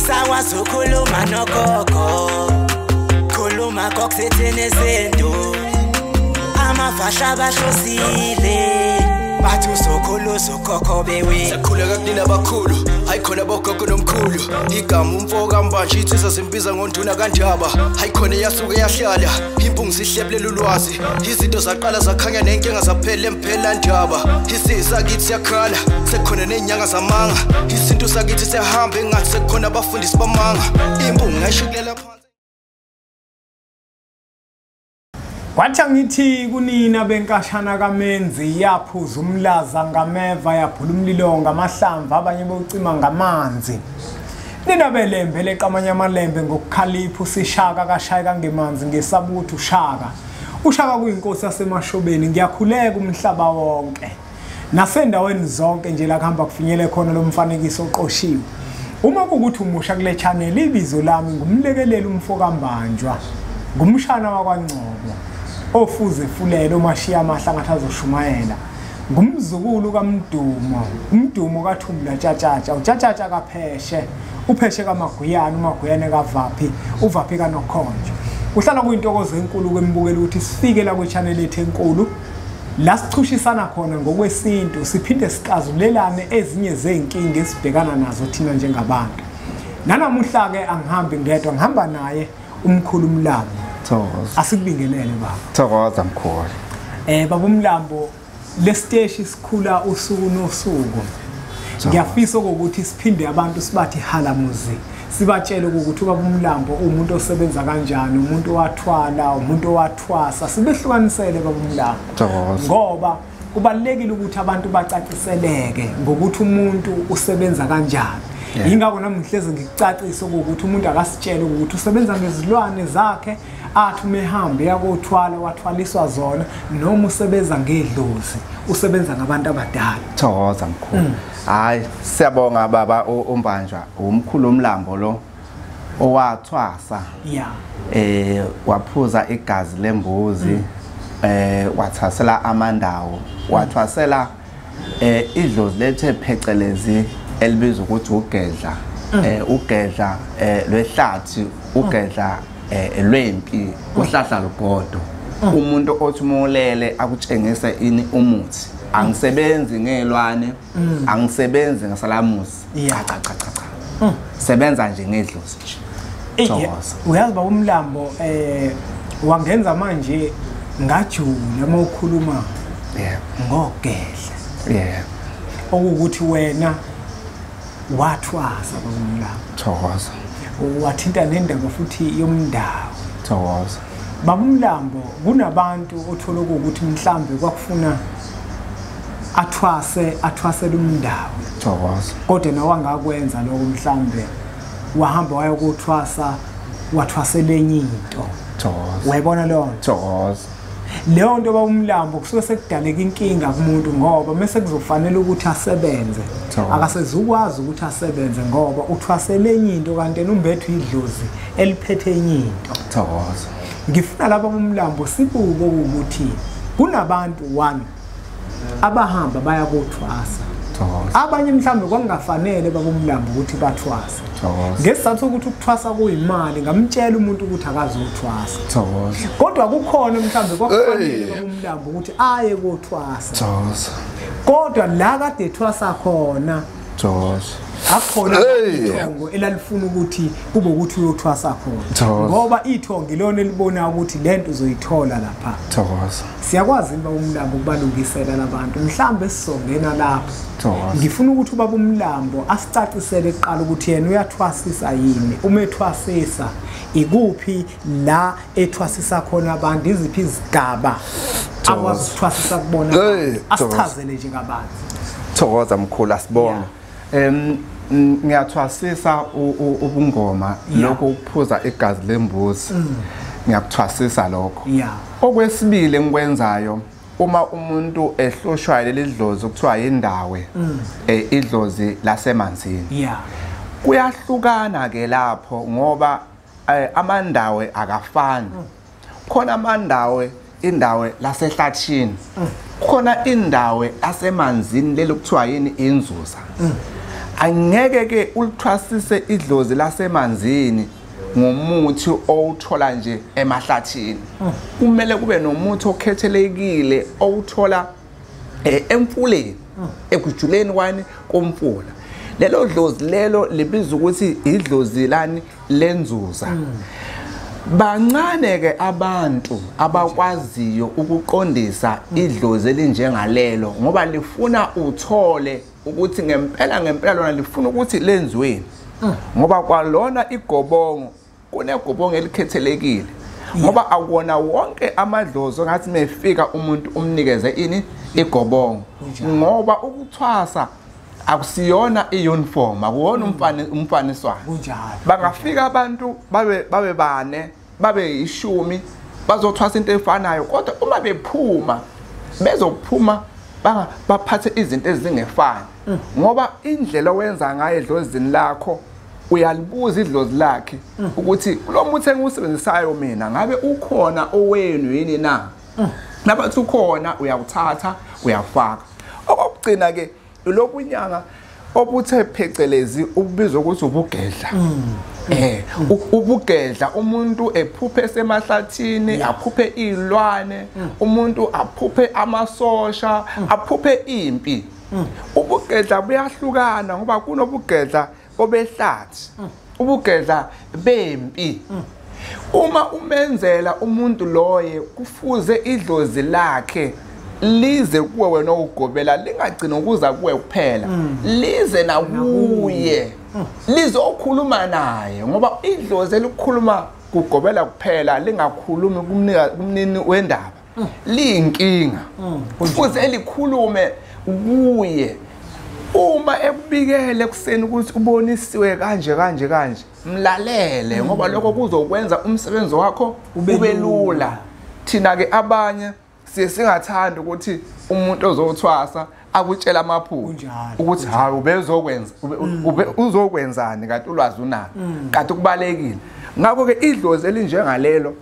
Angisakwazi ukukhuluma nogogo, khuluma kokusithini izinto. Amafasha bahlosile, bathi uzokhulu ukhokho bewe. Sakhuleka kunina abakhulu, hayi khona bogogo nomkhulu. Igama umfo kaMbanje insizwa zimbiza ngonduna kaNdaba. Hayi khona yasuke yahlala, impungu zihlebulela ulwazi. Izinto zaqala zakhanya nenkinga zaphela emphela ndaba. Isizwe sakithi siyakhala, sekukhona nezinyanga zamanga. Isintu sakithi siyahamba engathi sekukhona abafundisi bamanga. Impungu ngayishukulela phansi. Kwathi angithi kunina benkashana kaMenzi, yaphuza umlaza ngameva, yaphula umlilo ngamahlamvu, abanye bocima ngamanzi. Nina belembe leqamanye amalembe ngokukhalipha, usishaka kashayeka ngemanzi ngesaba ukuthi ushaka. Ushaka kuyinkosi yaseMashobeni, ngiyakhuleka umhlaba wonke. Nasendaweni zonke nje la kuhamba kufinyele khona lo mfanekiso oqoshiwe. Uma kukuthi umusha kule channel, ibizo lami ngumlekeleli umfo kaMbanjwa, ngumshana wakwaNgcobo ofuze fulele umashiya amahla ngathi azoshumayela, ngumzukulu kaMdumo, umdumo kaThumbula Tshatshatsha, uTshatshatsha kaPheshe, uPheshe kaMaguyane, uMaguyane kaVaphi, uVaphi kaNokhonje. Kuhlala kuyintokozo enkulu kwembukela ukuthi sifike la kwi-channel yethu enkulu la sichushisana khona ngokwesintu, siphinde sixazulelane ezinye zezinkinga esibhekana nazo thina njengabantu. Nanamuhla ke angihambi ngedwa, ngihamba naye umkhulu Mlambo. Thokoza. Asikubingelele baba. Thokoza mkhulu. Baba uMlambo, lesiteshi sikhula usuku nosuku. Ngiyafisa ukuthi siphinde abantu sibathi halamuzi, sibatshele ukuthi ubaba uMlambo umuntu osebenza kanjani, umuntu owathwala, umuntu owathwasa, sibehlukanisele baba uMlambo. Thokoza. Ngoba kubalekile ukuthi abantu bacaciseleke ngokuthi umuntu usebenza kanjani. Yingakho nami ngihleze ngikucacisa ukuthi umuntu akasitshele ukuthi usebenza ngezilwane zakhe, athi umehambe yakothwala wathwaliswa zona, noma usebenza ngedlozi, usebenza ngabantu abadala. Thokoza mkhulu. Hayi, siyabonga baba uMbanjwa, umkhulu uMlambo lo owathwasa. Waphuza igazi lembuzi, wathwasela amandawo, wathwasela idlozi lethe phecelezi elibizwa ukuthi ugedla, ugedla lwehlathi, ugedla lwempi, uhlahla lugodo. Umuntu othi umolele akutshengise ini umuthi. Angisebenzi ngelwane, angisebenzi ngasalamusi. Cha cha cha cha. Sebenza nje ngedlozi nje. Uyazi baba uMlambo, wangenza manje ngajula uma ukhuluma ngogedla. Okuwukuthi wena wathwasa baba uMlambo. Thokoza. Wathinta nendaba futhi yomndawo. Thokoza. Baba uMlambo, kunabantu othola ukuthi mhlambe kwakufuna athwase, athwasele umndawo. Thokoza. Kodwa nawe angakwenza lokho, mhlambe wahamba wayokuthwasa, wathwasele enye into. Thokoza. Wayibona leyo nto? Thokoza. Leyo nto baba uMlambo kusuke sekudaleka inkinga kumuntu, ngoba mase kuzofanele ukuthi asebenze, akasezukwazi ukuthi asebenze ngoba uthwasele enye into, kanti yena umbethu idlozi eliphethe enye into. Thokoza. Ngifuna laba boMlambo sibuke ukuthi kunabantu one abahamba baya kothwasa. Abanye mhlambe kwakungafanele baba uMlambo ukuthi bathwase. Ngesizathu sokuthi ukuthwasa kuyimali, ngamtshela umuntu ukuthi akazothwasa. Kodwa kukhona mhlambe kwakufanele baba uMlambo ukuthi aye kothwasa. Kodwa la kade ethwasa khona, akukhona ithongo elalifuna ukuthi kube ukuthi uyothwasa khona, ngoba ithongo ilona elibona ukuthi lento uzoyithola lapha. Thokoza. Siyakwazi baba uMlambo ukubalungisela labantu, mhlambe sizongena lapho. Ngifuna ukuthi ubaba uMlambo asicacisele kuqala ukuthi yena uyathwasisa yini, uma ethwasisa ikuphi la ethwasisa khona abantu, iziphi izigaba akwazi ukuthwasisa kubona, asichazele nje kabanzi. Thokoza mkhulu, asibonge. Ngiyathwasisa ubungoma, lokho ukuphuza igazi lembuzi, ngiyakuthwasisa lokho. Okwesibili engikwenzayo, uma umuntu ehlushwa leli dlozi okuthiwa indawe, idlozi lasemanzini, kuyahlukana ke lapho ngoba amandawe akafani. Khona amandawe indawe lasehlathini, khona indawe lasemanzini leli kuthiwa yini inzuza. Angeke ke ulithwasise idlozi lasemanzini ngomuthi owuthola nje emahlathini. Kumele kube nomuthi okhethelekile owuthola emfuleni, ekujuleni kwani komfula. Lelo dlozi lelo libizwa ukuthi idlozi lani lenzuza. Bancane ke abantu abakwaziyo ukuqondisa idlozi elinjengalelo, ngoba lifuna uthole ukuthi ngempela ngempela lona lifuna ukuthi lenziweni. Ngoba kwalona igobongo kunegobongo elikhethelekile, ngoba akuwona wonke amadlozi ngathi mefika umuntu umnikeze ini igobongo, ngoba ukuthwasa akusiyona iuniform, akuwona umfaniswano. Bangafika abantu babe bane, babe ishumi, bazothwasa into efanayo, kodwa uma bephuma bezophuma baphathe izinto ezingefani, ngoba indlela owenza ngayo edlozini lakho uyalibuza idlozi lakhe ukuthi lo muthi engiwusebenzisayo mina ngabe ukhona owenu yini na. Nabathi ukhona, uyawuthatha uyafaka. Okokugcina ke lobunyanga obuthe phecelezi ubizwa ukuthi ubugedla. Ubugedla, umuntu ephuphe esemahlathini, aphuphe izilwane, umuntu aphuphe amasosha, aphuphe impi. Ubugedla buyahlukana ngoba kunobugedla obehlathi, ubugedla bempi. Uma umenzela umuntu loye kufuze idlozi lakhe lize kuwe wena ugobela, lingagcina ukuza kuwe kuphela, lize nakuye, lizokhuluma naye, ngoba idlozi elikhuluma kugobela kuphela lingakhulumi kumnini wendaba liyinkinga. Kufuze elikhulume kuye. Uma ekubikele kuseni ukuthi ubonisiwe kanje kanje kanje, mlalele, ngoba lokho kuzokwenza umsebenzi wakho ube lula. Thina ke abanye siye singathanda ukuthi umuntu ozothwasa akutshela amaphupho ukuthi hayi ubezokwenza uzokwenzani kanti ulwazi unalo, kanti kubalekile. Ngakho ke idlozi elinjengalelo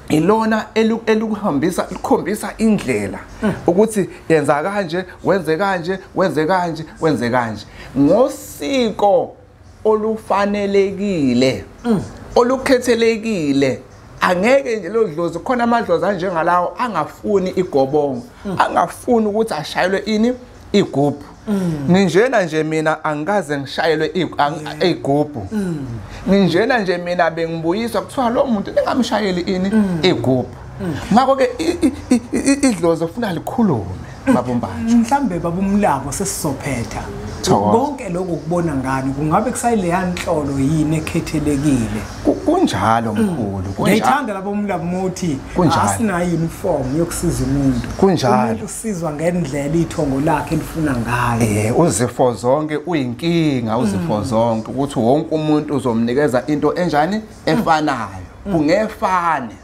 ilona elikuhambisa likhombisa indlela ukuthi yenza kanje, wenze kanje, wenze kanje, wenze kanje, ngosiko olufanelekile, olukhethelekile. Angeke nje lo dlozi, khona amadlozi anjengalawo angafuni igobongo, angafuni ukuthi ashayelwe ini igubhu. Ninjena nje mina angikaze ngishayelwe igubhu. Ninjena nje mina bengibuyiswa kuthiwa lo muntu ningamshayeli ini igubhu. Ngakho ke idlozi ufuna likhulume babumbanje. Mhlambe babumlabo sesizophetha. Konke lokho kubona ngani kungabe kusayileya nhlolo yini ekhethelekile? Kunjalo mkhulu, kunjalo. Ngiyithanda labo umlabo muthi asinayo uniform yokusiza umuntu. Kunjalo. Umuntu usizwa ngendlela ithongo lakhe elifuna ngayo. Uzifo zonke uyinkinga, uzifo zonke ukuthi wonke umuntu uzomnikeza into enjani efanayo. Kungefane.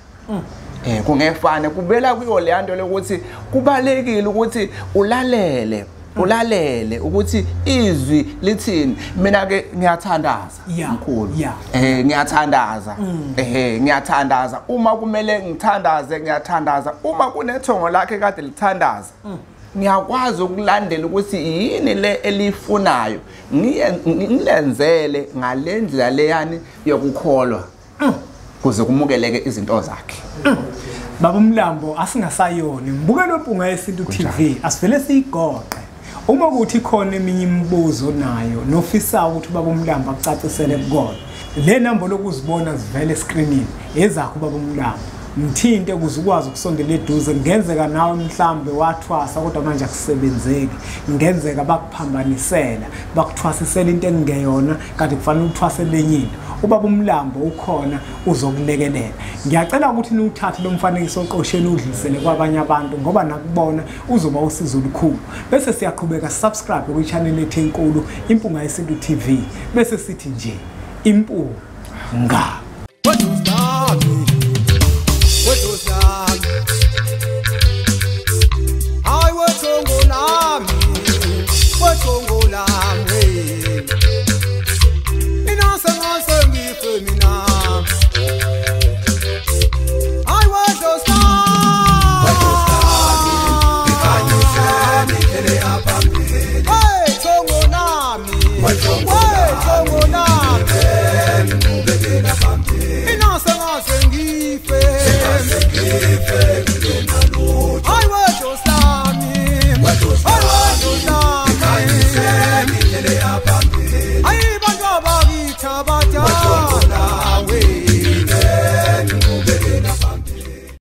Kungefane kubela kuyo le nto lokuthi kubalekile ukuthi ulalele. Ulalele ukuthi izwi lithini. Mina ke ngiyathandaza mkhulu. Ngiyathandaza. Ngiyathandaza. Uma kumele ngithandaze ngiyathandaza. Uma kunethongo lakhe kade lithandaza, ngiyakwazi ukulandela ukuthi yini le elifunayo, ngilenzele ngalendlela leyani yokukholwa kuze kumukeleke izinto zakhe. Baba Mlambo, asingasayoni mbukelo Mpunga Yesintu TV, asivele siyigoqe. Uma kuthi khona eminye imibuzo nayo nofisa ukuthi baba Mlambo akucacisele kukona, le number lokuzibona zivele escreenini ezakho baba Mlambo, mthinte ukuze ukwazi ukusondela eduze. Kungenzeka nawe mhlambe wathwasa kodwa manje akusebenzeki, kungenzeka bakuphambanisela, bakuthwasisela into engeyona kanti kufanele uthwasele enye into. Ubaba Mlambo ukhona uzokulekelela. Ngiyacela ukuthi niwuthathe lo mfanekiso oqosheni udlulisele kwabanye abantu, ngoba nakubona uzoba usizo olukhulu. Bese siyaqhubeka, subscribe kwi-channel ethu enkulu Impunga Yesintu TV. Bese sithi nje impunga. Hey, Tongo Nami. Ngiphe.